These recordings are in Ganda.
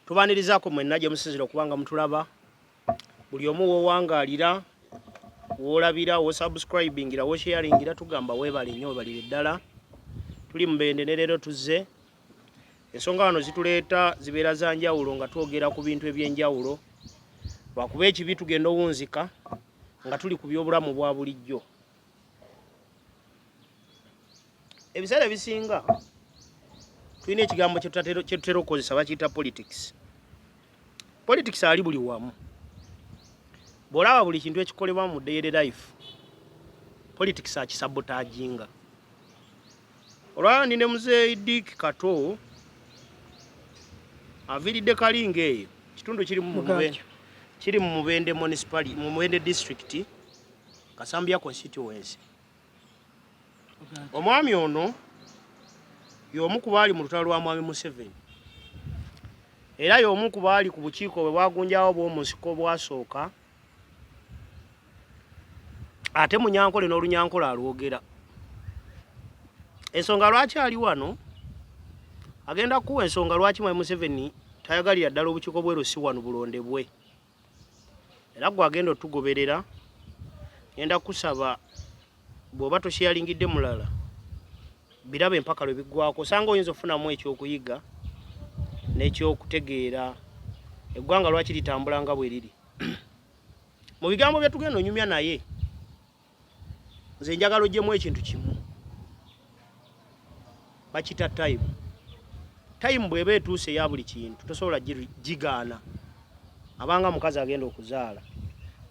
Tubanirizaako mwenna gye musinzira okuba nga mutulaba, buli omu w'owangaalira, w'olabira, w'osubscribingira, w'osharingira, tugamba weebale nnyo, weebalire ddala. Tuli Mubende ne leero tuzze. Ensonga wano zituleeta zibeera za njawulo nga twogera ku bintu eby'enjawulo, lwakuba ekibi tugenda owunzika nga tuli ku by'obulamu bwa bulijjo. Ebiseera ebisinga tulina ekigambo kyetutera okukozesa, bakiyita politics. Politics ali buli wamu. Bw'olaba buli kintu ekikolebwa mu daily life, politics akisabotaginga. Olwala ndi ne Muzeeyi Dick Kato, aviiridde Kalinga eyo, kitundu kiri mu Mubende, kiri mu Mubende municipality, mu Mubende district, Kasambya constituency. Omwami ono y'omu ku baali mu lutalo lwa Mwami Museveni, era y'omu ku baali ku bukiiko bwe bwagunjawo bw'omu nsiko bwasooka, ate Munyankole n'Olunyankole alwogera. Ensonga lwaki ali wano, agenda kukuwa ensonga lwaki Mwami Museveni tayagalira ddala obukiiko bw'e Lusi wano bulondebwe. Era gwe agenda otugoberera, ngenda kusaba bw'oba tokyeyalingidde mulala, biraba empaka lwe biggwako, osanga oyinza okufunamu ekyokuyiga n'ekyokutegeera eggwanga lwaki litambula nga bwe liri. Mu bigambo bye tugenda onyumya naye, nze njagala oggyemu ekintu kimu, bakita time. Time bw'eba etuuse eya buli kintu tosobola gigaana. Abanga mukazi agenda okuzaala,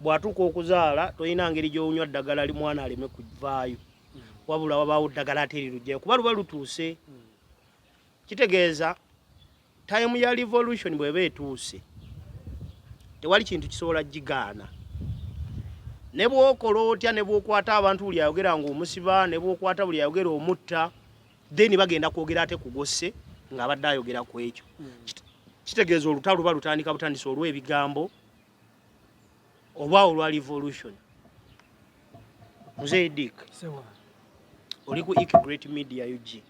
bw'atuuka okuzaala tolina ngeri gy'onywa ddagala mwana aleme kuvaayo, wabula wabaawo ddagala ate erirujjayo kuba luba lutuuse. Kitegeeza time ya revolution bw'eba etuuse tewali kintu kisobola gigaana. Ne bw'okola otya, ne bw'okwata abantu buli ayogera ng'omusiba, ne bw'okwata buli ayogera omutta, then bagenda kwogera ate kugosse ng'abadde ayogera ku ekyo. Kitegeeza olutalo luba lutandika butandisi olw'ebigambo oba olwa revolution. Muzeeyi Dick, oli ku Ik Great Media UG.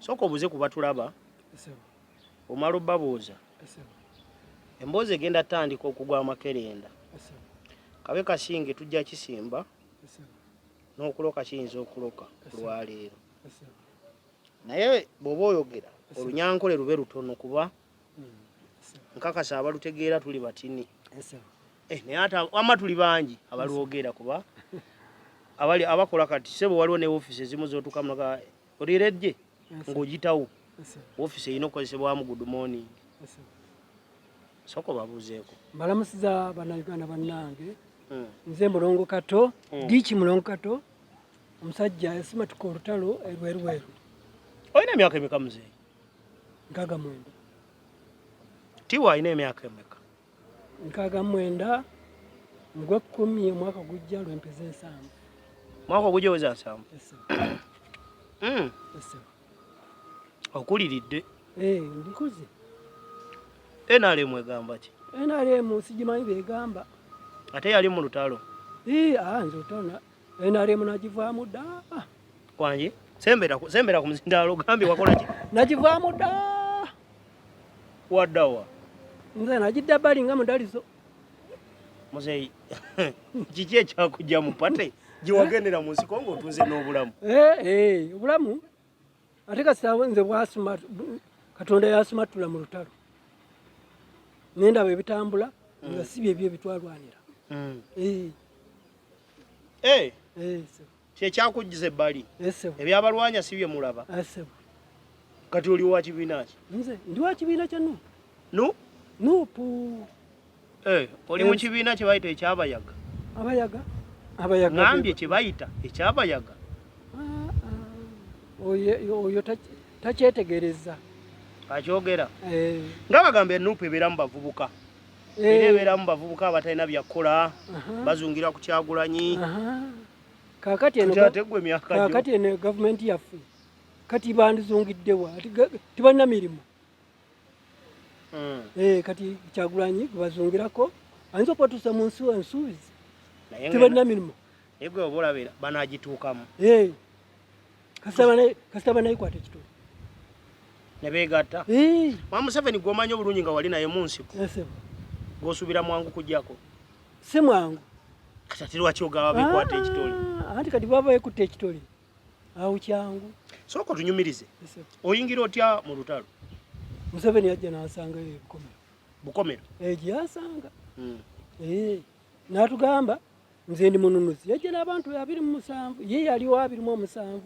Sooka obuuze ku batulaba, omala obabuuza, emboozi egenda tandika okugwa amakerenda. Kabe kasinge tujja kisimba n'okuloka kiyinza okuloka ku lwaleero. Naye bw'oba oyogera olunyankole lube lutono kuba nkakasa abalutegeera tuli batini. Naye ate wamma tuli bangi abalwogera kuba abali abakola kati sebo waliwo ne ofiisi ezimu z'otuukamu nga olirejje ng'ogitawo ofiisi erina okukozesebwamu good morning. Sooka obabuuzeeko. Mbalamusiza Bannayuganda bannange. Nze Mulongo Kato, Diiki Mulongo Kato, omusajja yasimatuka olutalo erweruweru. Olina emyaka emeka muzeeyi? 69. Tiwa alina emyaka emeka? 69 mu gw'ekkumi omwaka gujja lwempeza 70. Mwaka ogujja weza 70? Okuliridde? Ndikuze. NRM egamba ki? NRM sigimanyi byegamba. Ate yali mu lutalo? Nze olutalo NRM nagivaamu dda. Wangi? Sembera ku muzindaalo ogambye wakola ki? Nagivaamu dda. Waddawa? Nze nagidda bbali nga mudalizo. Muzeeyi, kiki ekyakujja mu pate gye wagendera mu nsiko ng'otunze n'obulamu? Obulamu ate kasita nze bwasuma Katonda yasumattula mu lutalo nendaba ebitambula nga si byebyo ebitwalwanira. Kyekyakujjiza ebbali ebyabalwanya si bye mulaba. Kati oli wa kibiina ki? Nze ndi wa kibiina kya NUP. Nu? NUP. Oli mu kibiina kye bayita ekyabayaga? Abayaga? Abayaga. Ngambye kye bayita ekyabayaga. Oyo takyetegereza. Akyogera. Nga bagamba NUP ebeera mu bavubuka. Era ebeera mu bavubuka abatalina byakukola, bazungira ku Kyagulanyi. Kaakati eno gavumenti yaffe kati bandizungiddewa tebalina mirimu. Kati Kyagulanyi gwebazungirako ayinza okubatuusa mu nsi ensuubizi, tebalina mirimu. Naye gwe oba olabira banagituukamu. Kasita banayikwata ekituli. Ne beegatta. Mwa Museveni gw'omanyi obulungi nga wali naye mu nsiko. Gw'osuubira mwangu kujjako? Si mwangu. Kati ate lwaki ogaba bekwata ekitole? Anti kati baba bekutte ekitole awo kyangu. Sooka otunyumirize. Oyingira otya mu lutalo? Museveni yajja n'ansangayo e Bukomero. Bukomero? Gye yansanga. N'atugamba nze ndi mununuzi. Yajja n'abantu 27, ye yaliwo 27.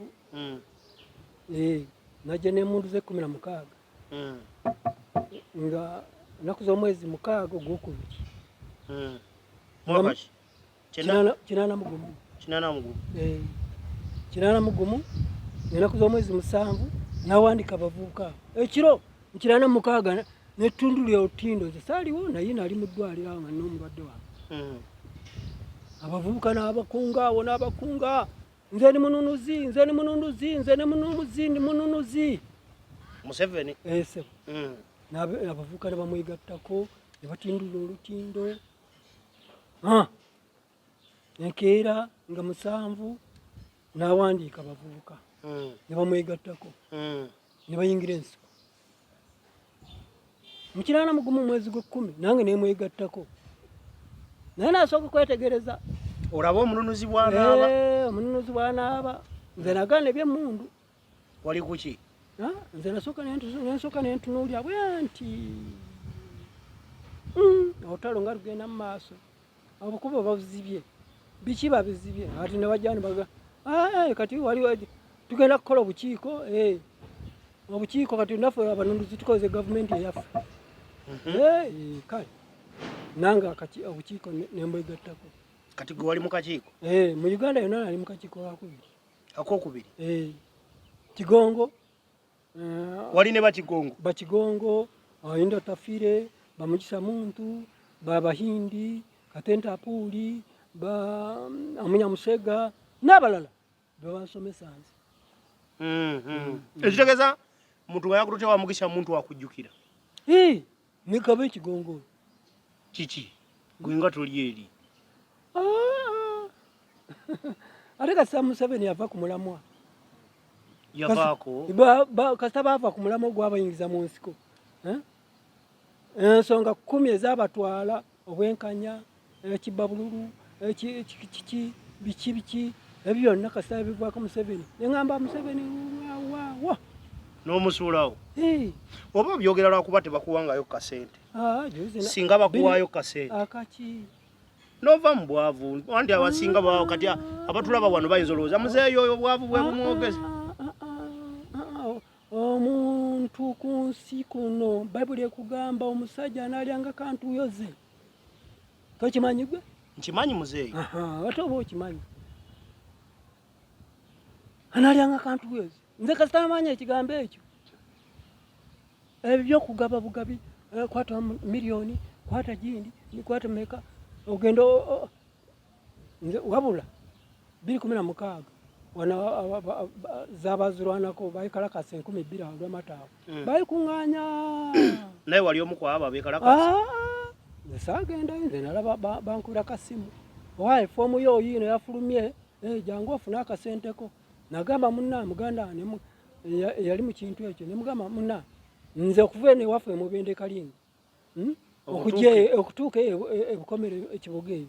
Najja n'emmundu ze 16. Nga ennaku z'omwezi 6 ogwokubiri. Mwaka ki? 81. 81. 81, ennaku z'omwezi 7 n'awandiika abavubuka. Ekiro 86 n'ettundu lya Olutindo, nze saaliwo naye nali mu ddwaliro awo nga nina omulwadde wange. Abavubuka n'abakunga awo n'abakunga, nze ndi mununuzi, nze ndi mununuzi, nze ndi mununuzi, ndi mununuzi. Museveni. Ssebo. Abavubuka ne bamwegattako ne batindula olutindo. Enkeera nga 7 n'awandiika abavubuka. Ne bamwegattako. Ne bayingira ensiko. Mu 81 mwezi gw'ekkumi nange ne mwegattako. Naye nasooka kwetegereza. Olaba omununuzi bw'anaaba? Omununuzi bw'anaaba. Nze nagaana eby'emmundu. Wali ku ki? Nze nasooka nensooka ne ntunuulira bwe nti. Olutalo nga lugenda mu maaso. Obukubo babuzibye. Biki babizibye? Ati ne bajja ne baga, kati waliwo tugenda kukola obukiiko, Obukiiko kati naffe abanunuzi tukoze gavumenti eyaffe. Kale nange obukiiko ne mbwegattako. Kati gwe wali mu kakiiko? Mu Uganda yonna nali mu kakiiko kakubiri. Akokubiri? Kigongo. Wali ne Bakigongo? Bakigongo, Inda Tafire, Bamugisa Muntu, Babahindi, Katenta Apuuli, Amunya Musega n'abalala be bansomesa nze. Ekitegeeza muntu nga yakututte wa Mugisha Muntu akujjukira? Ne kaba ekigongo. Kiki? Gwe nga toli eri. Ate kasita Museveni yava ku mulamwa. Yavaako? Kasita baava ku mulamwa ogwabayingiza mu nsiko. Ensonga 10 ezaabatwala obwenkanya, ekibabululu, kiki, biki biki, ebyo byonna kasita bivaako Museveni. Ne ŋŋamba Museveni wa. N'omusuulawo? Oba obyogera lwakuba tebakuwangayo kasente? Singa bakuwaayo kasente. Akaki? Nova mu bwavu, anti abasinga kati abatulaba wano bayinza olowooza muzeeyi oyo obwavu bwe bumwogeza. Omuntu ku nsi kuno Bayibuli ekugamba omusajja anaalyanga kantuuyo ze. Tokimanyi gwe? Nkimanyi muzeeyi. Ate oba okimanyi. Anaalyanga kantuuyo ze. Nze kasita namanya ekigambo ekyo. Ebyo by'okugaba bugabi, kwata miliyoni, kwata gindi, kwata meka, ogenda nze wabula 2016 wano zaabazirwanako bayikalakasa 2000 awo lwamata awo. Bayikuŋŋaanya. Naye wali omu ku abo abeekalakasa? Nze saagendayo, nze nalaba bankubira kasimu. Owaaye foomu yo yiino yafulumye, jangu ofune akasenteko. Nagamba munna muganda eyali mu kintu ekyo, ne mugamba munna nze okuva eno ewaffe e Mubende Kalinga, okujja okutuuka eyo e Bukomero ekibuga eyo.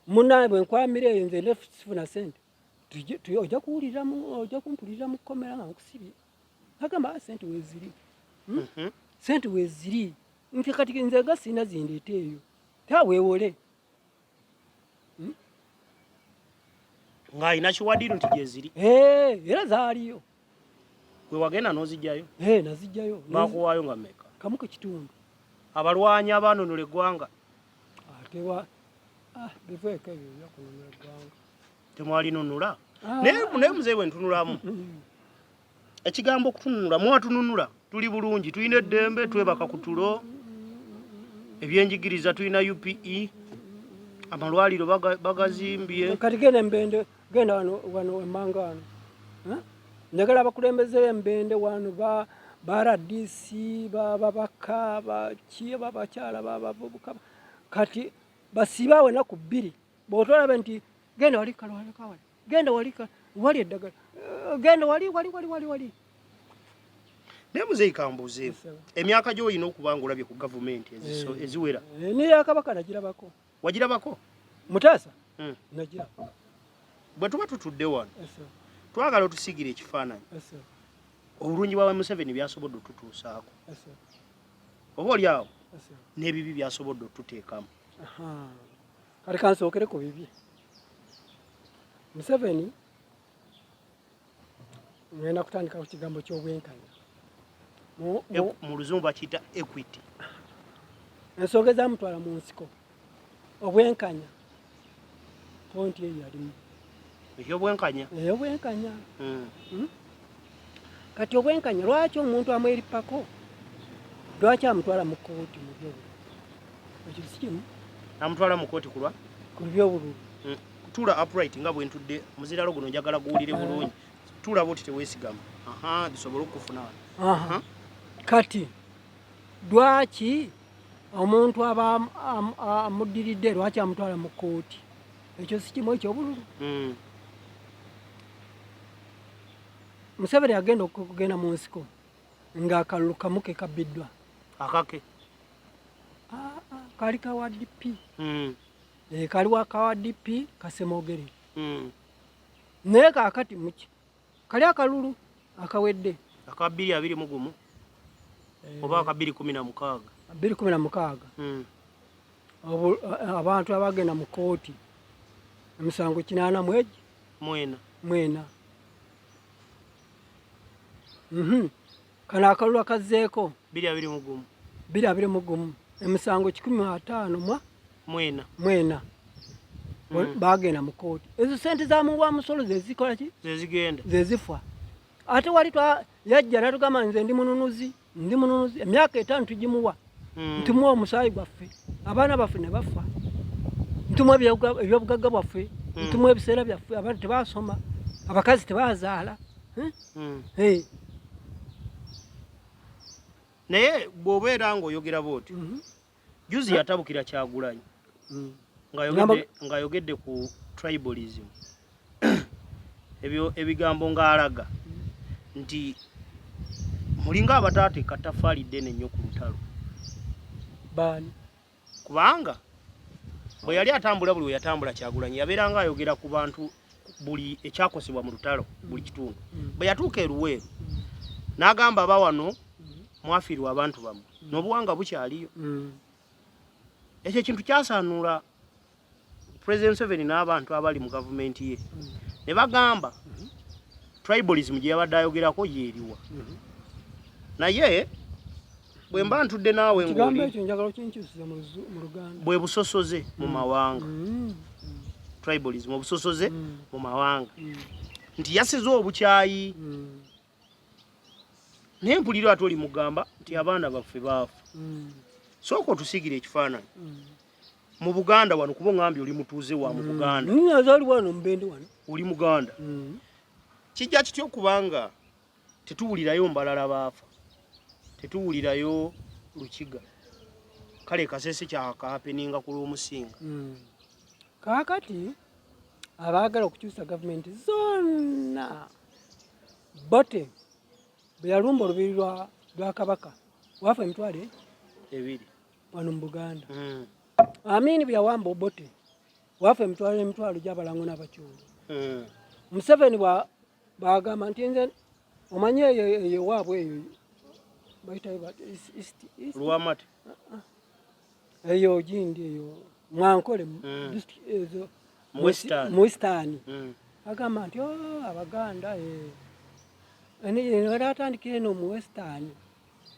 Munna bwe nkwamira eyo nze ne sifuna ssente. Ojja kuwulira ojja kumpulirira mu kkomera nga nkusibye. Nagamba, ssente weeziri. Ssente weeziri. Nti kati nze nga sirina zindeeta eyo. Taweewole. Ng'alina kiwadiru nti gyeziri. Era zaaliyo. Gwe wagenda n'ozijjayo? Nazijjayo. Baakuwaayo nga mmeka? Kamu ku kitundu. Abalwanyi abaanunula eggwanga. Ate wa biveeko ebyo ebyokununula eggwanga. Temwalinunula? Naye muzeeyi bwe ntunulamu. Ekigambo okutununula, mwatununula, tuli bulungi, tulina eddembe, twebaka ku tulo, ebyenjigiriza tulina UPE, amalwaliro bagazimbye. Kati genda Embende, genda wano emmanga wano. Njagala abakulembeze b'Embende wano ba RDC, bababaka, baki, babakyala, babavubuka. Kati basiibe awo ennaku 2. Bw'otolaba nti genda wali kalwaliro wali, genda wali wali eddagala, genda wali wali wali wali wali. Naye muzeeyi kambuuzeewo, emyaka gyo olina okuba nga olabye ku gavumenti eh. eziwera. Eh, neya Kabaka nagirabako. Wagirabako? Mutaasa. Nagiraba. Bwe tuba tutudde wano twagala otusiigira ekifaananyi obulungi bwa Museveni byasobodde otutuusaako, oba oli awo n'ebibi byasobodde otuteekamu. Kati kansookere ku bibi. Museveni ngenda kutandika ku kigambo ky'obwenkanya. Mu luzungu bakiyita equity. Ensonga ezamutwala mu nsiko, obwenkanya, pointi eyo yalimu. Ekyobwenkanya. Ey'obwenkanya. Kati obwenkanya, lwaki omuntu amweripako, lwaki amutwala mu kooti mu byobululu? Ekyo si kimu. Amutwala mu kooti kulwa ku byobululu. Tuula upright nga bwentudde, muziralo guno njagala guwulire bulungi. Tuula bwoti, teweesigama. Aha, tusobole okukufuna wano. Kati lwaki omuntu aba amuddiridde, lwaki amutwala mu kooti? Ekyo si kimu ekyobululu. Museveni agenda okugenda mu nsiko ng'akalulu kamu ke kabbiddwa. Akake. Ah, ah, kali kawa DP. Eh, kali wa kawa DP Kasemogere. Naye kaakati muki kali akalulu akawedde aka 2021 Eh. oba aka 2016? 2016. Abantu abagenda mu kooti emisango kinaana mu egi mwena. Mwena. Kano akalulu akazzeeko 2021. 2021, emisango kikumi ataano mwa mwena. Mwena. Bagenda mu kooti. Ezo sente za muwa musolo zezikola ki? Zezigenda. Zezifa. Ate wali yajja natugamba nze ndi mununuzi, ndi mununuzi. Emyaka 5 tugimuwa. Ntumuwa omusaayi gwaffe, abaana baffe ne bafa, ntumuwa ebyobugagga bwaffe, ntumuwa ebiseera byaffe, abantu tebasoma, abakazi tebazaala. Eh? Eh. Naye bw'obeera ng'oyogera bw'otyo, juzi yatabukira Kyagulanyi ng'ayogedde ku tribalism, ebyo ebigambo ng'alaga nti mulinga abataateeka ttaffaali ddene nnyo ku lutalo. Baani? Kubanga bwe yali atambula, buli we yatambula Kyagulanyi yabeeranga ayogera ku bantu, buli ekyakosebwa mu lutalo, buli kitundu. Bwe yatuuka e Luweero n'agamba, aba wano mwafiirwa abantu bammwe n'obuwanga bukyaliyo. Ekyo ekintu kyasaanula President Museveni n'abantu abali mu gavumenti ye ne bagamba tribalism gye yabadde ayogerako yeeriwa. Naye bwe mba ntudde naawe Ekigambo ng'oli ekyo njagala okinkyusiza mu Luganda. Bwe busosoze mu mawanga. Tribalism, obusosoze mu mawanga, nti yasize obukyayi. Naye mpulira ate oli mugamba nti abaana baffe baafa. Sooka otusiigire ekifaananyi mu Buganda wano, kuba oŋambye oli mutuuze wa mu Buganda. Nazaali wano Mubende wano. Oli Muganda. Kijja kitya okubanga tetuwulirayo Mbalala baafa, tetuwulirayo Lukiga, kale Kasese kyakahappeninga ku lw'omusinga? Kaakati abaagala okukyusa gavumenti zonna, Bote bwe yalumba olubiri lwa Kabaka waafa emitwalo 2. Wano mu Buganda. Amini bwe yawamba Obote waafa emitwalo emitwalo gy'abalango n'abakyoli. Museveni bw'agamba nti nze omanyi eyo eyo ewaabwe eyo bayitayo East- Lwamate. Eyo gindi eyo Mwankole district ezo. Mu Western. Mu Western. Agamba nti, "Oh, Abaganda eh." Era atandikira eno mu Western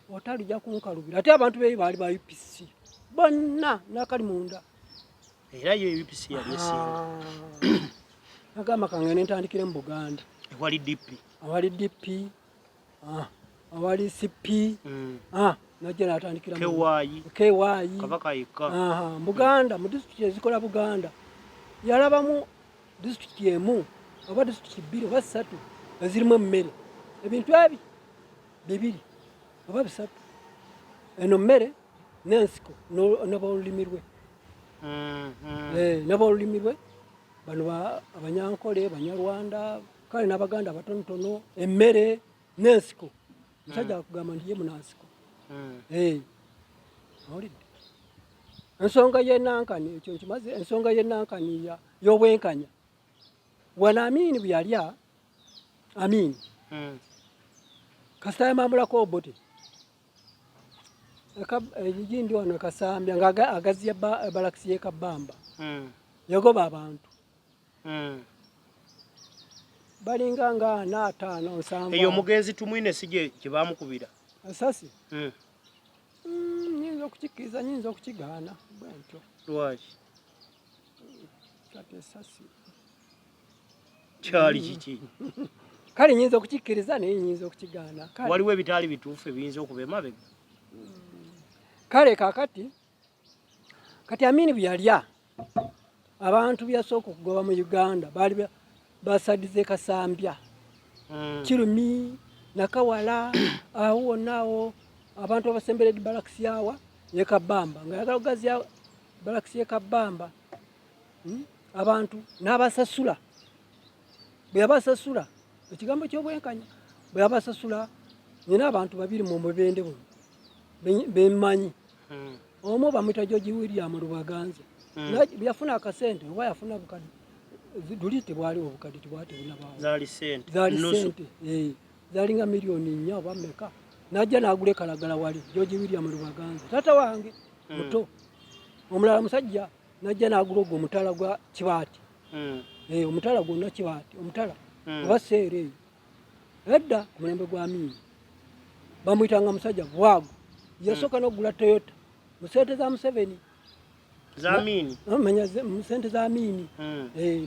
otalijja kunkalubira, ate abantu beeyo baali ba UPC bonna nakali munda. Era yo UPC yali esinga. Ah. Agamba kangende ntandikire mu Buganda. Ewali DP. Awali DP, awali CP. Najja natandikira KY. KY. Kabaka yekka. Aha, Buganda, mu disitulikiti ezikola Buganda yalabamu disitulikiti emu oba disitulikiti bbiri oba ssatu ezirimu emmere, ebintu ebi bibiri oba bisatu, eno mmere n'ensiko n'abolulimi lwe. Eh, n'abolulimi lwe bano Abanyankole, Banyarwanda, kale n'Abaganda abatonotono, emmere n'ensiko. Musajja akugamba nti ye munansiko. Eh. Owulidde? Ensonga y'enankani ekyo nkimaze, ensonga y'enankani y'obwenkanya. Wano Amini bwe yalya Amini. Kasita yamambulako Obote. Egindi wano Kasambya nga agaziya balakisi y'e Kabamba. Yagoba abantu. Balinga nga 4, 5, 7. Eyo omugenzi Tumwine si gye baamukubira? Esasi? Nyinza okukikkiriza, nyinza okukigaana bwe ntyo. Lwaki? Kati esasi kyali kiki? Kale nyinza okukikkiriza naye nyinza okukigaana. Waliwo ebitaali bituufu ebiyinza okuba emabega. Kale kaakati kati Amini bwe yalya abantu byasooka okugoba mu Uganda baali basadize Kasambya, Kirumi, Nakawala, awo wonna awo abantu abasemberedde balakisi yawa ye Kabamba nga yagala okugaziya balakisi ye Kabamba. Abantu n'abasasula. Bwe yabasasula ekigambo ky'obwenkanya, bwe yabasasula nina abantu babiri mu mubende buno bemmanyi. Omu bamuyita George William Lubaganza. Yafuna akasente oba yafuna bukadde, luli tebwaliwo obukadde, tebwali tebunabaawo. Zaali ssente. Zaali ssente, zaalinga miliyoni 4 oba mmeka. N'ajja n'agula ekalagala wali George William Lubaganza, taata wange muto. Omulala musajja n'ajja n'agula ogwo omutala gwa Kibaati. Omutala gwonna Kibaati, omutala oba seera eyo. Edda ku mulembe gwa Amini bamuyitanga musajja bwago. Yasooka n'okugula Toyota mu ssente za Museveni. Za Amini? Manya mu ssente za Amini.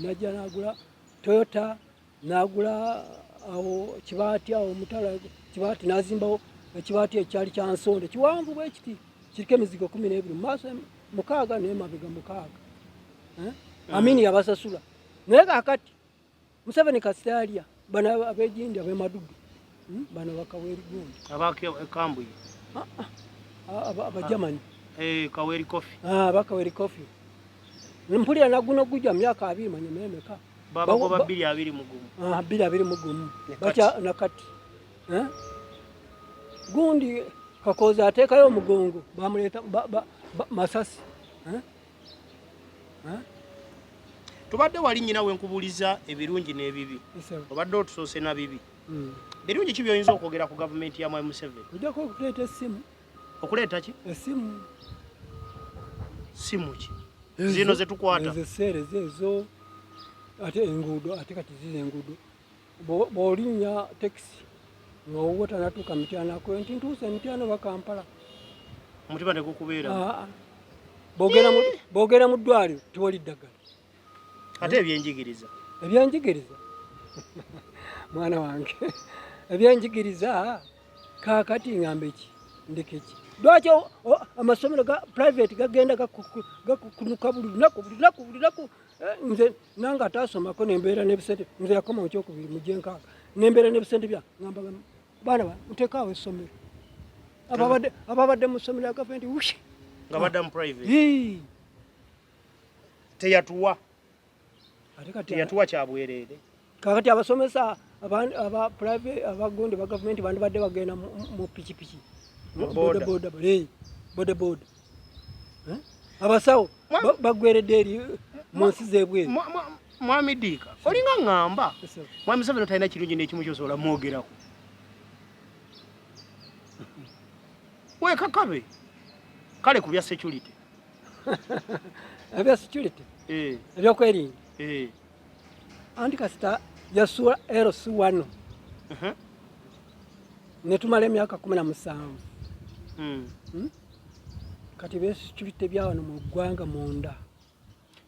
N'ajja n'agula Toyota, n'agula awo Kibaati, awo omutala Kibaati, n'azimbawo ekibaati ekyali kya nsonda kiwanvu bwe kiti, kiriko emizigo 12 mu maaso 6 n'emabega 6. Amini yabasasula. Naye kaakati Museveni kasita yalya bano ab'egindi ab'emadudu, bano bakaweri gundi. Abakambuye. Abajamani. Kaweri Coffee. Bakaweri Coffee. Mpulira naguno gujja myaka 20 manya memeka. Babagoba 2021. 2021. Bacha nakati. Gundi Kakoza ateekayo omugongo bamuleeta masasi. Tubadde wali nnyina we nkubuuliza ebirungi n'ebibi. Obadde otusoose na bibi. Birungi ki by'oyinza okwogera ku gavumenti ya Mwami Museveni? Ojjako okuleeta essimu. Okuleeta ki? Essimu. Simu ki? Zino ze tukwata. Ezo seere zeezo. Ate enguudo, ate kati zizo enguudo. Bw'olinnya takisi ng'owuwo tanatuuka Mityana, akwe nti ntuuse Mityana oba Kampala. Omutima ne gukubeera. Bw'ogenda mu ddwaliro tewali ddagala. Ate ebyenjigiriza? Ebyenjigiriza? Mwana wange, ebyenjigiriza kaakati ngambe ki? Ndeke ki? Lwaki amasomero ga private gagenda gakukunuka buli lunaku, buli lunaku, buli lunaku? Nze nange ataasomako nembeera n'ebisente, nze yakoma mu kyokubiri mu gyenkaaga, nembeera n'ebisente bya ngamba baana ba muteekaawo essomero. Ababadde mu ssomero ya gavumenti wushi nga badda mu private. Teyatuwa. Teyatuwa kya bwereere. Kakati abasomesa aba private abagundi ba gavumenti bandibadde bagenda mu pikipiki. Boda boda. Boda boda. Abasawo bagweredde eri mu nsi z'ebweru. Mwami Diika, olinga ŋŋamba Mwami Museveni talina kirungi n'ekimu ky'osobola mwogerako. Weekakabe kale ku bya security. Ebya security? Ebyokwerinda? Anti kasita yasuula LC wano. Ne tumala emyaka 17. Kati bya security bya wano mu ggwanga munda.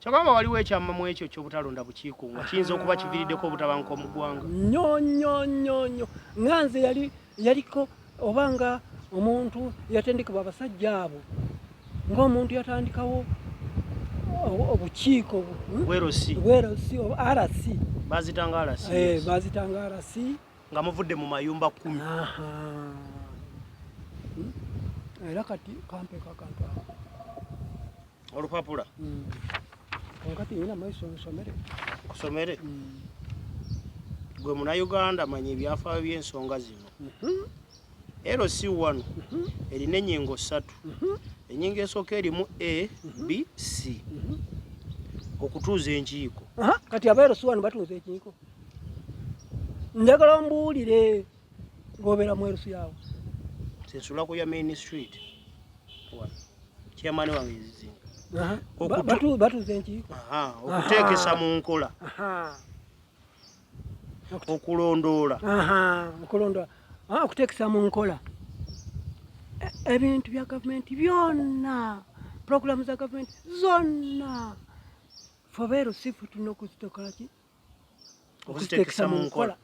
Kyokka waliwo ekyama mu ekyo ky'obutalonda bukiiko nga kiyinza okuba kiviiriddeko obutabanguko mu ggwanga. Nnyo nnyo nnyo nnyo. Nga nze yaliko oba nga omuntu yatendekebwa abasajja abo, ng'omuntu yatandikawo obukiiko Bwerosi. Oba RC. Baazitanga RC. Baazitanga RC. Nga muvudde mu mayumba 10. Era kati kampeeko akantu ako. Olupapula. Kati nyina maiso nsomere. Kusomere? Gwe Munnayuganda manya ebyafaayo by'ensonga zino. LC1 erina ennyingo ssatu. Ennyingo esooka erimu A, B, C. Okutuuza enkiiko. Kati aba LC1 batuuza enkiiko. Njagala ombuulire ng'obeera mu LC yawo. Nsula ku ya Main Street. Chairman wange yezizinga. Batuuza enkiiko. Okuteekesa mu nkola. Okulondoola. Okulondoola. Okuteekesa mu nkola ebintu bya gavumenti byonna, pulogulaamu za gavumenti zonna, ffe abeeru si ffe tulina okuzitekola ki? Okuziteekesa mu nkola.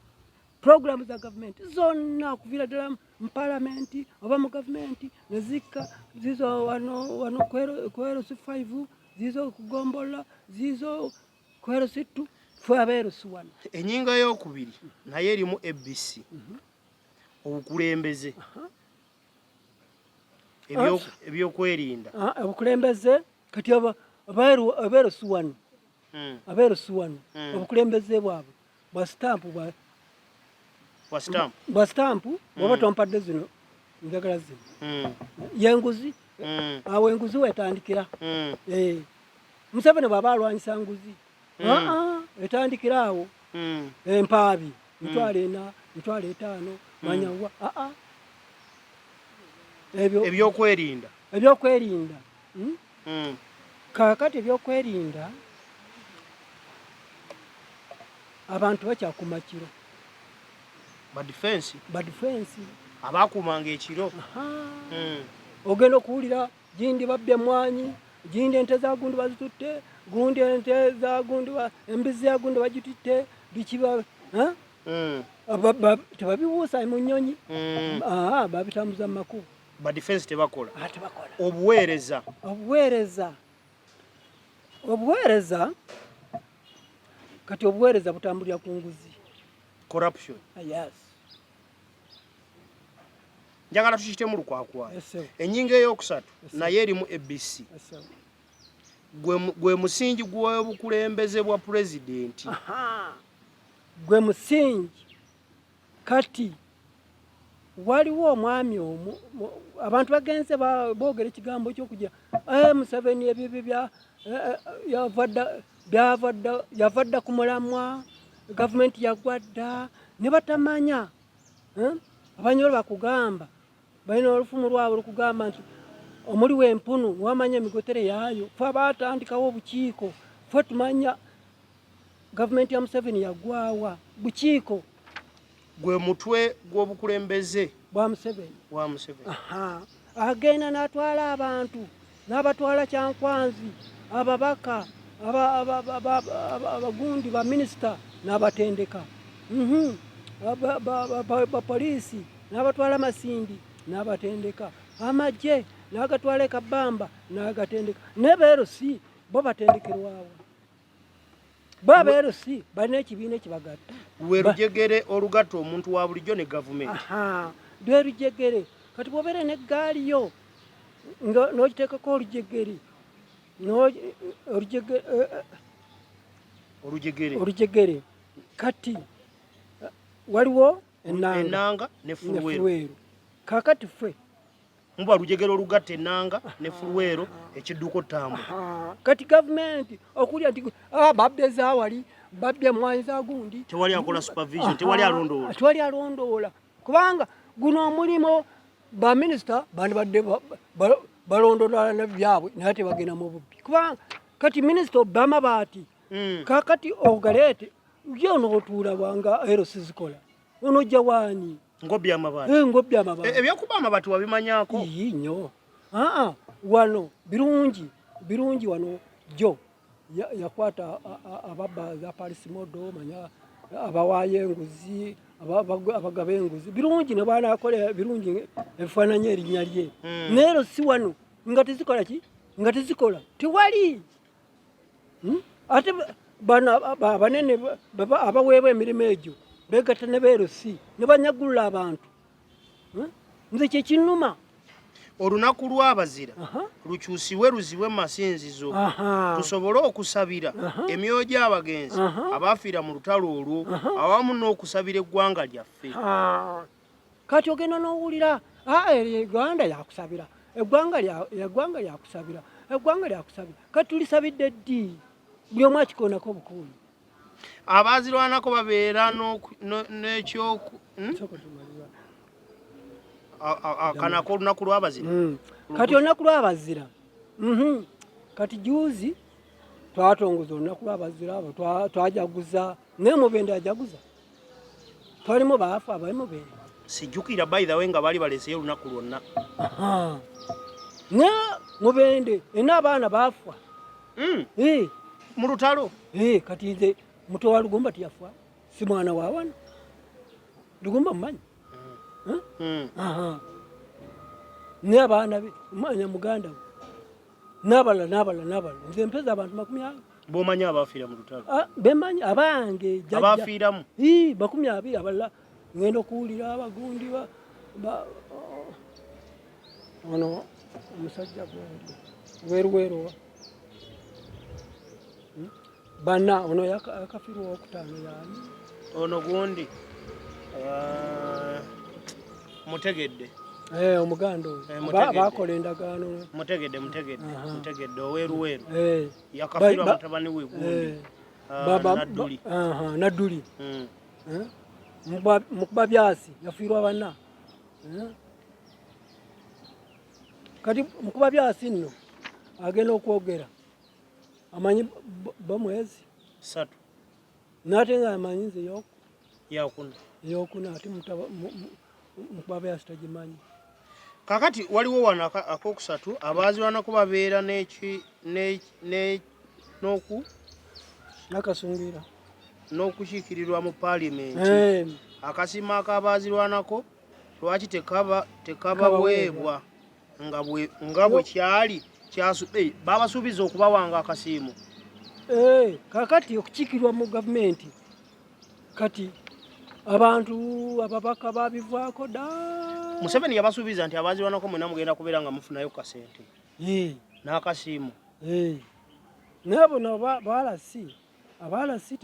Pulogulaamu za gavumenti zonna okuviira ddala mu palamenti oba mu gavumenti ne zikka zizo wano wano ku LC5, zizo okugombolola, zizo ku LC2, ffe abeeru si wano. Ennyingo ey'okubiri nayo erimu ABC. Obukulembeze. Ebyokwerinda. Obukulembeze kati abeeru si wano. Abeeru si wano. Obukulembeze bwabwe bwa sitampu bwa sitampu bw'oba tompadde zino njagala zino. Yenguzi awo enguzi wetandikira. Museveni bw'aba alwanyisa nguzi etandikira awo. Empaabi 40,000, 50,000, manyawa. Ebyo ebyokwerinda. Ebyokwerinda. Kaakati ebyokwerinda abantu bakyakuma kiro. Ba defense. Ba defense. Abakumanga ekiro. Ogenda okuwulira gindi babbye emmwanyi, gindi ente za gundi bazitutte, gundi ente za gundi embizi ya gundi bagitutte, biki ba, Tebabibuusa mu nnyonyi. Babitambuza mu makubo. Ba defense tebakola. Tebakola. Obuweereza. Obuweereza. Obuweereza kati obuweereza butambulira ku nguzi. Corruption. Yes. Njagala tukiyitemu lukwakwayo. Ennyingo ey'okusatu naye erimu ABC. Gwe musingi gw'obukulembeze bwa pulezidenti. Gwe musingi. Kati waliwo omwami omu, abantu bagenze boogera ekigambo ky'okujja, Museveni ebyo bya, yava dda ku mulamwa, gavumenti yagwa dda, ne batamanya. Abanyolo bakugamba, balina olufumu lwabwe olukugamba nti omuli w'empunu wamanya emigotere yaayo. Ffe abaatandikawo obukiiko, ffe tumanya gavumenti ya Museveni yagwawa bukiiko. Gwe mutwe gw'obukulembeze bwa Museveni. Bwa Museveni. Agenda n'atwala abantu, n'abatwala Kyankwanzi, ababaka, abagundi ba minisita n'abatendeka. Bapoliisi n'abatwala Masindi n'abatendeka. Amagye n'agatwala e Kabamba n'agatendeka. Ne beerusi bo batendekerwawo. Bo abeerusi balina ekibiina ekibagatta. Lwe lujegere olugatta omuntu wa bulijjo ne gavumenti. Lwe lujegere. Kati bw'obeera n'eggaali yo nga n'ogiteekako olujegere, olujegere. Olujegere. Kati waliwo ennanga ne fuluweero. Kaakati ffe muba lujegere olugatta ennanga ne fuluweero ekidduka ottambula. Kati gavumenti okulya nti babbye zaawali, babbye emmwanyi za gundi. Tewali akola supervision, tewali alondoola. Tewali alondoola. Kubanga guno omulimu ba minisita bandibadde balondoola na byabwe naye tebagenda mu bubbi. Kubanga kati minisita obba amabaati. Kaakati ogaleete ye onootuula wanga ero sizikola. Onojja waani? Ng'obbye amabaati. Ng'obbye amabaati. Ebyokuba amabaati wabimanyaako? Ii, nnyo. Wano birungi, birungi wano jjo yakwata ababba za Paris Model, manya abawaayo enguzi, abagaba enguzi. Birungi ne bw'anaakola birungi ebifaananyi erinnya lye. Naye ero si wano nga tezikola ki? Nga tezikola. Tewali. Ate bano abanene abaweebwa emirimu egyo beegatta ne beerusi ne banyagulula abantu. Nze kye kinnuma. Olunaku lw'abazira lukyusibwe luzibwe mu masinzizo tusobole okusabira emyoyo gy'abagenzi abaafiira mu lutalo olwo awamu n'okusabira eggwanga lyaffe. Kati ogenda n'owulira Uganda yakusabira, eggwanga lyakusabira, eggwanga lyakusabira. Kati tulisabidde ddi? Buli omu akikoonako obukuumi. Abaazirwanako babeera n'ekyoku kanako olunaku lw'abazira. Kati olunaku lw'abazira kati juzi twatongoza olunaku lw'abazira abo, twajaguza naye Mubende ajaguza, twalimu baafa abali Mubende. Sijjukira by the way nga baali baleseyo olunaku lwonna. Naye Mubende ena abaana baafa mu lutalo. Kati nze muto wa Lugumba tiyafa, si mwana wa wano Lugumba mumanyi naye abaana be manya muganda we n'abalala n'abalala n'abalala. Nze mpeza abantu 20. B'omanyi abafiira mu lutalo? Bemanyi abange jjajja. Abafiiramu? 20 abalala ngenda okuwulira abagundi ono omusajja gundi weruweruwa bana ono yakafirwa okutaano yaani ono gundi mutegedde. Omuganda oyo bakola endagaano. Mutegedde, mutegedde, mutegedde oweruweru yakafirwa mutabani we gundi Nadduli. Nadduli mukuba byasi yafiirwa bana. Kati mukuba byasi nno agenda okwogera amanyi bomwezi 3 nate nga amanyi nze yakuna yokuna ate mukuba byasi tagimanyi. Kakati waliwo wano akokusatu abaazirwanako babeera n'oku nakasungira n'okukiikirirwa mu paalimenti. Akasiimo ak'abaazirwanako lwaki tekabaweebwa nga bwe kyali babasuubiza okubawanga akasiimo. Kakati okukiikirwa mu gavumenti kati abantu ababaka babivaako dda. Museveni yabasuubiza nti abaazirwanako mwenna mugenda kubeera nga mufunayo kasente n'akasiimo. Naye bono balasi abalasi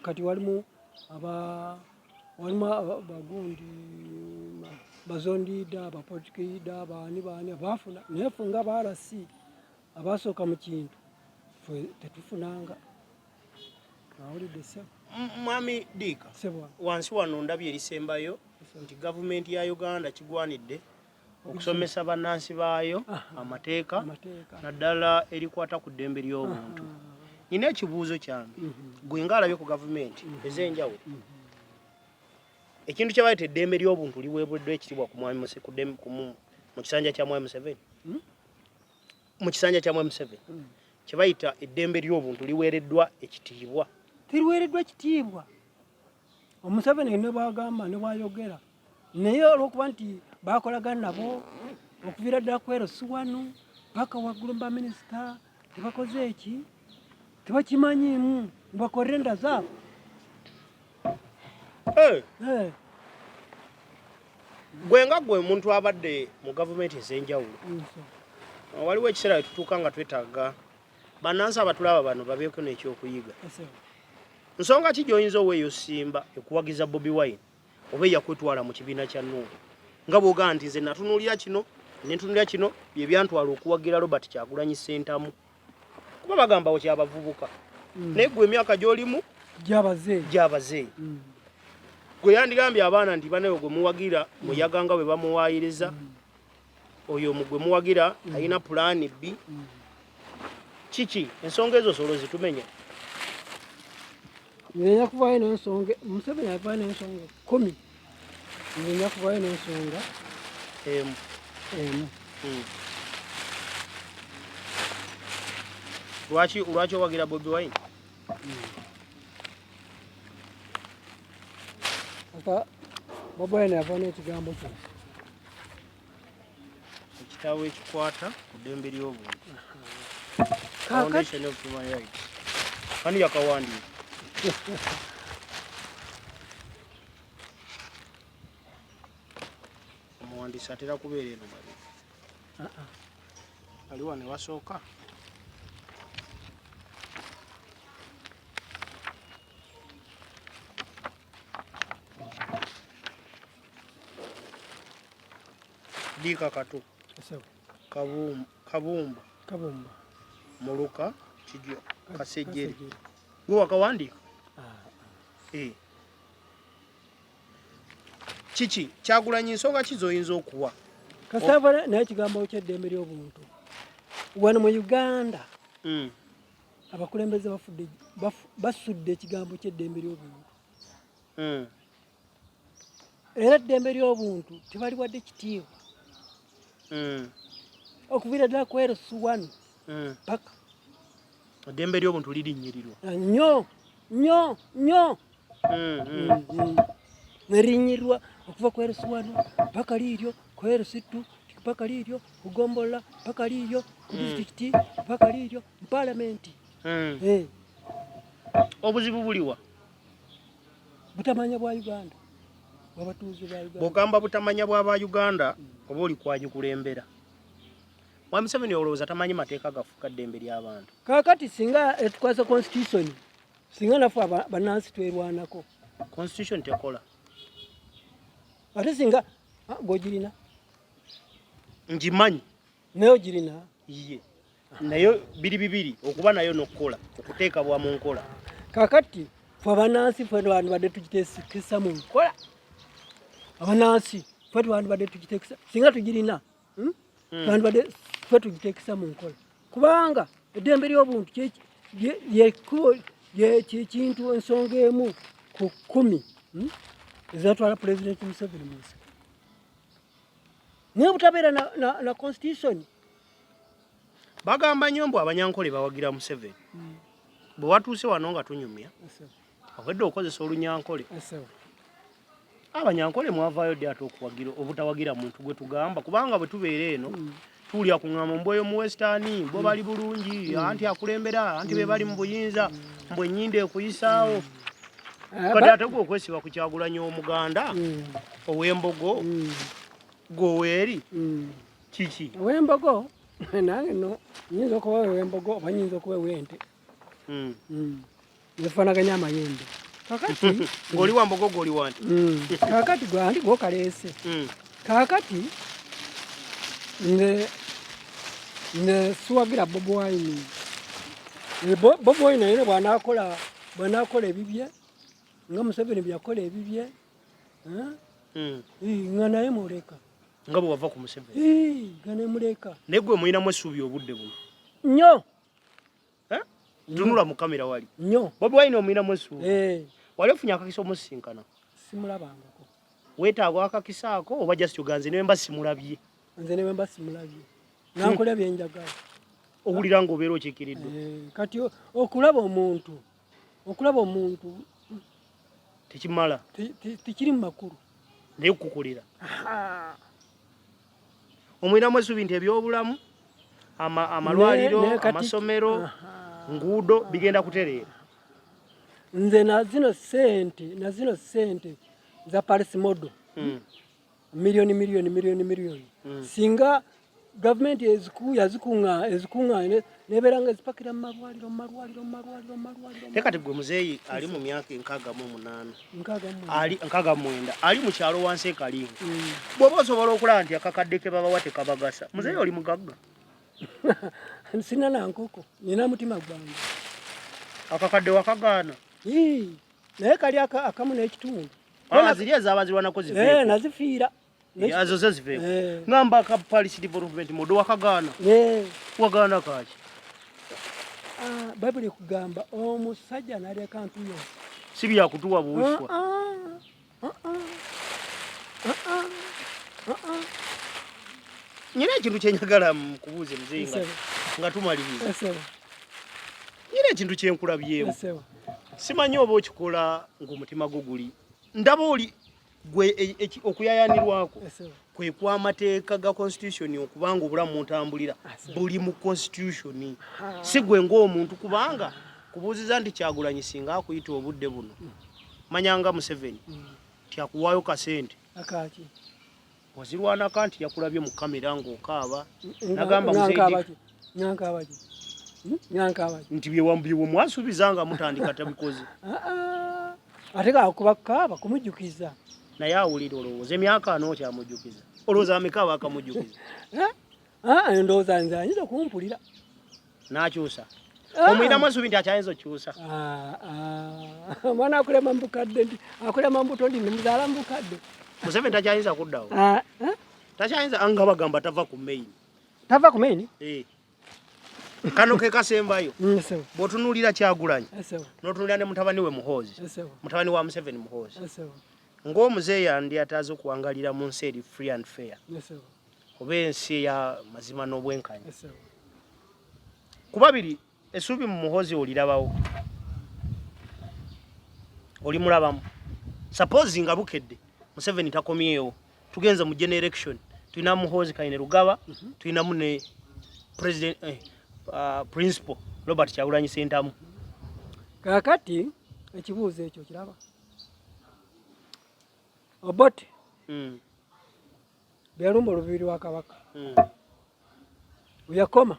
kati walimu bagundi bazondiida abapolitikiida baani baani abaafuna, naye ffe nga balasi abasooka mu kintu ffe tetufunanga. Awulidde ssebo. Mwami Diika, wansi wano ndabye erisembayo nti gavumenti ya Uganda kigwanidde okusomesa bannansi baayo amateeka naddala erikwata ku ddembe ly'obuntu. Nina ekibuuzo kyange, gwe ng'alabye ku gavumenti ez'enjawulo, ekintu kye bayita eddembe ly'obuntu liweebuddwa ekitiibwa mu kisanja kya Mwami Museveni? Mu kisanja kya Mwami Museveni kye bayita eddembe ly'obuntu liweereddwa ekitiibwa? Teriweereddwa ekitiibwa. Omuseveni ne bw'agamba ne bw'ayogera, naye olw'okuba nti bakolagana nabo okuviira ddala ku LC1 paka waggulu mu baminisita tebakoze eki, tebakimanyiimu, bakolera enda zaabwe. Gwe nga gwe omuntu abadde mu gavumenti ez'enjawulo, waliwo ekiseera we tutuuka nga twetaaga bannansi abatulaba bano babeeko n'ekyokuyiga. Nsonga ki gy'oyinza oweeyo Simba ekuwagiza Bobi Wine oba eyakwetwala mu kibiina kya Nuupu, nga bw'ogamba nti nze natunuulira kino ne ntunuulira kino bye byantwala okuwagira Robert Kyagulanyi Ssentamu, kuba bagamba wo kyabavubuka naye gwe emyaka gy'olimu gyabazeeyi. Gwe yandigambye abaana nti banaye gwe muwagira muyaga nga bwe bamuwaayiriza, oyo gwe muwagira alina pulaani B. Kiki ensonga ezo solo zitumenya? Nze nja kuvaayo n'ensonga, Museveni avaayo n'ensonga 10. Nze nja kuvaayo n'ensonga emu. Emu. Lwaki owagira Bobi Wine? Ata Bobi Wine yavaayo n'ekigambo kino. Ekitabo ekikwata ku ddembe ly'obuntu. Foundation of Human Rights. Ani yakawandiika? Omuwandiisi atera kubeera eno mabega. Ali wano ewasooka. Diika Kato, Kabumba, Kabumba Muluka, Kijo, Kasejjere. Gwe wakawandiika? Ah, ah. Eh. Kiki Kyagulanyi, nsonga ki z'oyinza okuwa? Kasava naye ekigambo ky'eddembe ly'obuntu wano mu Uganda abakulembeze basudde ekigambo ky'eddembe ly'obuntu. Era eddembe ly'obuntu tebaliwadde kitiibwa okuviira ddala ku LC1 paka eddembe ly'obuntu lirinnyirirwa nnyo nnyo nnyo. Nerinnyirirwa okuva ku LC1 paka liiryo ku LC2 paka liiryo ku ggombolola paka liiryo ku disitulikiti paka liiryo mu paalamenti. Obuzibu buliwa? Butamanya bwa Uganda, bw'abatuuze ba Uganda. Bw'ogamba butamanya bw'aba Uganda oba oli kwagikulembera. Mwami Museveni olowooza tamanyi mateeka gafuga ddembe ly'abantu? Kaakati singa etukwasa constitution, singa naffe bannansi twerwanako. Constitution tekola. Ate singa gw'ogirina? Ngimanyi. Naye ogirina? Iye. Naye biri bibiri, okuba nayo n'okukola, okuteekabwa mu nkola. Kaakati ffe abannansi ffe twandibadde tugiteekesa mu nkola. Abannansi ffe twandibadde tugiteekesa, singa tugirina, twandibadde ffe tugiteekesa mu nkola. Kubanga eddembe ly'obuntu kyekintu ensonga emu ku 10 ezatwala Pulezidenti Museveni mu nsiko. Naye butabeera na constitution. Bagamba nnyo mbu Abanyankole bawagira Museveni. Bwe watuuse wano nga tunyumya, obwedde okozesa Olunyankole. Abanyankole mwavaayo ddi ate okuwagira obutawagira muntu gwe tugamba? Kubanga bwe tubeera eno tuwulira ku ŋŋambo mbu eyo mu Western bo bali bulungi, anti akulembera, anti be bali mu buyinza, mbu ennyindo ekuyisaawo. Kati ate gwe okwesiba ku Kyagulanyi Omuganda ow'Embogo, gwe oweeri kiki? Ow'Embogo nange nno nyinza okuba ow'Embogo oba nyinza okuba ow'ente. Nefaanaganya amayembe. Kakati ng'oli wa mbogo, gw'oli wa nte. Kakati gwe anti gwokaleese. Kakati nze siwagira Bobi Wine. Bobi Wine naye bw'anaakola ebibye nga Museveni bye yakola ebibye, nga naye muleka. Nga bwe wava ku Museveni. Nga naye muleka. Naye gwe mulinamu essuubi obudde buno? Nnyo. Tunula mu kamera wali. Nnyo. Bobi Wine omulinamu essuubi? Wali ofunye akakisa omusisinkana? Simulabangako. Weetaaga akakisa ako oba just oganze ne mba simulabye? Nze ne mba simulabye. Nankola bye njagala. Owulira ng'obeera okiikiriddwa? Kati okulaba omuntu tekimala. Tekiri mu makulu. Naye okukukolera. Omulinamu essuubi nti ebyobulamu, amalwaliro, amasomero, nguudo bigenda kutereera? Nze nazino sente za Paris Model miliyoni miliyoni miliyoni miliyoni, singa gavumenti yazikuŋŋaanya nebeera nga ezipakira mu malwaliro, mu malwaliro, mu malwaliro, mu malwaliro. Naye kati gwe muzeeyi ali mu myaka 68, 69. Ali 69, ali mu kyalo wansi e Kalinga, bw'oba osobola okulaba nti akakadde ke babawa tekabagasa, muzeeyi oli mugagga? Sina na nkoko, nina mutima gwange. Akakadde wakagaana? Naye kali akamu n'ekitundu. Ziri ezabazirwanako ziveeko. Nazifiira. Azo zo ziveeko. Ngamba aka Paris Development Model wakagaana? Wagaana kaki? Bayibuli ekugamba omusajja n'aleka ntuyo. Si byakutuwa buwiswa. Nyina ekintu kyenjagala mukubuuze muzeeyi nga tumaliriza. Nyina ekintu kyenkulabyemu. Simanyi oba okikola ng'omutima gwo guli. Ndaba oli gwe okuyayanirwako kwe kw'amateeka ga constitution, okubanga obulamu muntambulira buli mu constitution, si gwe ng'omuntu. Kubanga kubuuziza nti Kyagulanyi singa akuyita obudde buno, manyanga Museveni nti akuwaayo kasente wazirwanako, nti yakulabye mu kamera ng'okaaba, nagamba nti bye mwasuubiza nga mutandika tabikoze. Ate kakuba kaaba kumujjukiza. Naye awulira olowooza emyaka 40 okyamujjukiza? Olowooza ameka abakamujjukiza? Eh? Ah, ndowooza nze ayinza okumpulira n'akyusa. Omulinamu essuubi nti akyayinza okukyusa? Omwana akulema mu bukadde nti akulema mu buto nti nemuzaala mu bukadde. Museveni takyayinza kuddawo? Eh? Takyayinza nga bagamba tava ku main. Tava ku main? Eh. Kano ke kasembayo. Bw'otunuulira Kyagulanyi n'otunuulira ne mutabani we Muhoozi, mutabani wa Museveni Muhoozi, ng'omuzeeyi andi ataaze okuwangalira mu nsi eri free and fair oba ensi eya mazima n'obwenkanya, ku babiri essuubi mu Muhoozi olirabawo, olimulabamu? Suppose nga bukedde Museveni takomyewo, tugenze mu general election, tulina Muhoozi Kainerugaba, tulinamu ne president principal Robert Kyagulanyi Ssentamu. Kaakati ekibuuzo ekyo kiraba Obote bwe yalumba olubiri lwa Kabaka, weyakoma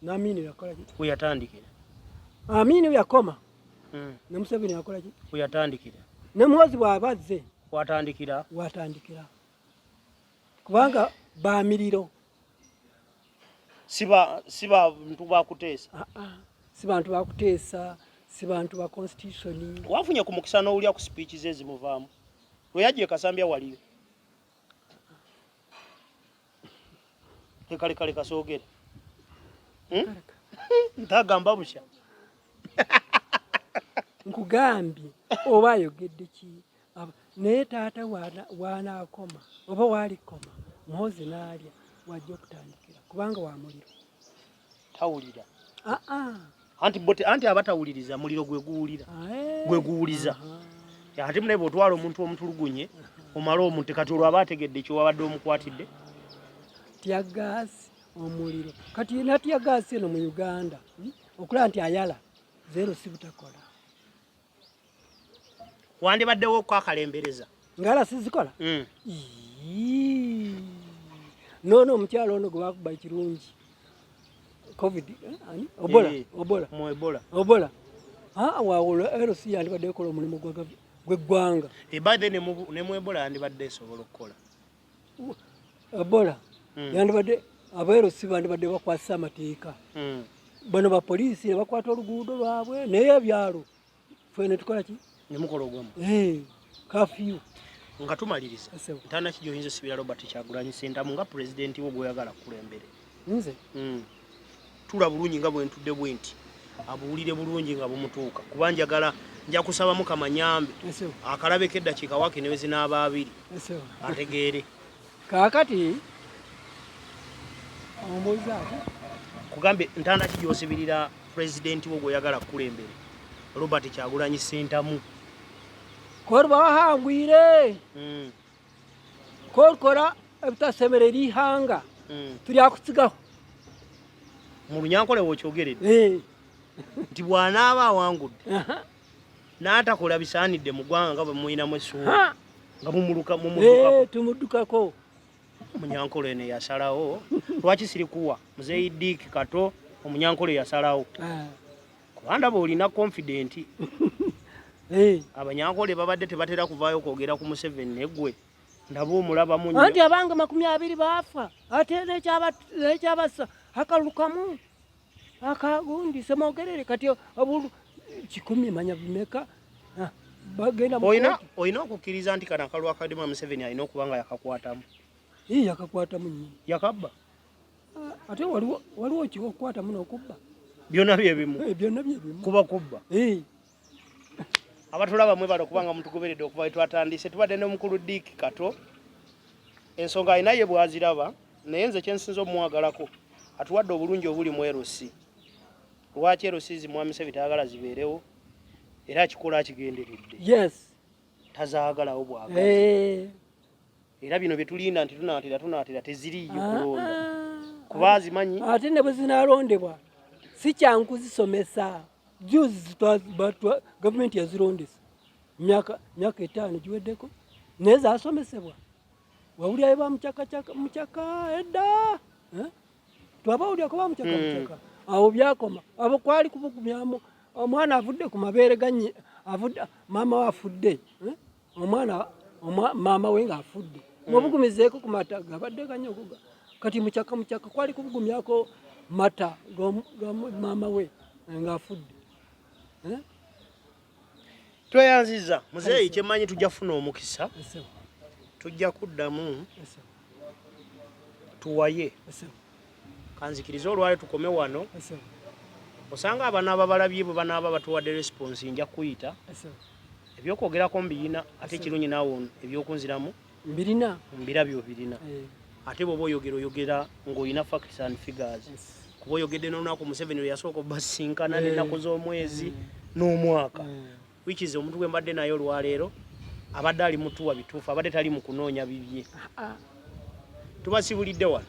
n'Amini yakola ki? Weyatandikira. Amini weyakoma ne Museveni yakola ki? Weyatandikira. Ne Muhoozi bw'aba azze watandikira, watandikira, kubanga bamiriro. Si bantu bakuteesa. Ah, ah. Si bantu bakuteesa, si bantu ba constitution. Wafunye ku mukisa n'owulya ku speech ze ezimuvaamu lwe yajja e Kasambya? Waliyo lekalekale kasoogere. Ntagamba busya. Nkugambye oba ayogedde ki, naye taata wanaakoma oba walikoma Muhoozi n'alya, wajja okutandikira kubanga wa muliro. Tawulira. Ah, ah. Anti bote anti abatawuliriza muliro gwe guwulira, gwe guwuliza. Ate munaye bw'otwala omuntu omutulugunye omale omutte, kati olwo aba ategedde kyewabadde omukwatidde. Teargas, omuliro. Kati na teargas eno mu Uganda, okulaba nti ayala zero si butakola. Wandibaddewo okwakalembereza. Ngala sizikola. Ii. Noono omukyalo ono gwe bakuba ekirungi covid, eh, ani obola. Obola. Mu Ebola. Obola. Ah, wawula LC yandibadde ekola omulimu gw'eggwanga. Ebadde ne mu Ebola yandibadde esobola okukola. Ebola yandibadde aba LC bandibadde bakwasisa amateeka. Bano bapoliisi ne bakwata oluguudo lwabwe, naye ebyalo ffe ne tukola ki? Ne mukola ogwamu. Kafyu. Nga tumaliriza, ntaana ki gy'oyinza osibira Robert Kyagulanyi Ssentamu nga pulezidenti wo gw'oyagala kukulembere? Nze? Tula bulungi nga bwe ntudde bwe nti, abuwulire bulungi nga bumutuuka, kuba njagala nja kusaba Mukama nyambe akalabeko eddakiika waaki ne zinaaba 20 ategeere. Kaakati ombuuza ati? Kugambye ntaana ki gy'osibirira pulezidenti wo gw'oyagala kukulembere, Robert Kyagulanyi Ssentamu? Koruba wahangwire, korukora ebitasemerera ihanga, turyakutsigaho. Mu Lunyankole w'okyogeredde nti bw'anaaba awangudde n'atakola bisaanidde mu ggwanga nga bwe muyinamu essuubi, nga mumuluka mumuddukako. Tumuddukako. Omunyankole eno yasalawo. Lwaki sirikuwa Muzeeyi Dick Kato? Omunyankole yasalawo, kuba ndaba olina confident. Abanyankole babadde tebatera kuvaayo kwogera ku Museveni, neggwe ndaba omulabamu nnyo. Anti abange 20 baafa, ate nekyabassa akalulu kamu akagundi Semogerere, kati obulu 100 manya bimeka. Ah, bagenda mu olina kooti. Olina okukkiriza nti kano akalulu akadimu Museveni alina okuba nga yakakwatamu. Ii, yakakwatamu nnyini. Yakabba. Ah, ate waliwo ki okukwatamu n'okubba? Byonna byebimu. Eh, byonna byebimu. Kuba kubba. Abatulaba mwebale okubanga mutugoberedde okuva we twatandise. Tubadde n'omukulu Dick Kato. Ensonga alina ye bw'aziraba, naye nze kyensinza omumwagalako, atuwadde obulungi obuli mu LC, lwaki LC mwami Museveni tayagala zibeerewo, era akikola akigenderedde. Tazaagalawo bwagazi. Era bino bye tulinda nti tunaatera tunaatera teziriiyo kulonda, kuba azimanyi. Ate ne bwe zinaalondebwa si kyangu kuzisomesa. Juzi gavumenti yazirondesa myaka 5 giweddeko, naye zasomesebwa. Wawulyayo ba mucakacaka mucaka edda, eh? Twabawulyako ba mucaka mucaka, awo byakoma. Abo kwali kubugumyamu omwana avudde ku mabeere ganye, avudde maama we afudde, eh? Omwana maama we ng'afudde. Mubugumizeeko ku mata gabadde ganyogoga. Kati mukyaka mukyaka kwali kubugumyako mata ga maama we ng'afudde. Eh? Tweyanziza muzeeyi, kyemmanyi tujja kufuna omukisa, tujja kuddamu tuwaye. Kanzikirize olwale tukome wano. Osanga abanaaba balabye, bwe banaaba batuwadde response, nja kuyita. Ebyokwogerako mbiyina, ate kirungi naawe ebyokunziramu mbirina. Mbirabye obirina. Ate bw'oba oyogera, oyogera ng'olina facts and figures, kuba oyogedde n'olunaku Museveni lwe yasooka obasinkana n'ennaku z'omwezi n'omwaka, which is omuntu gwe mbadde naye olwaleero abadde ali mutuwa bituufu, abadde tali mu kunoonya bibye. Tubasibulidde wano.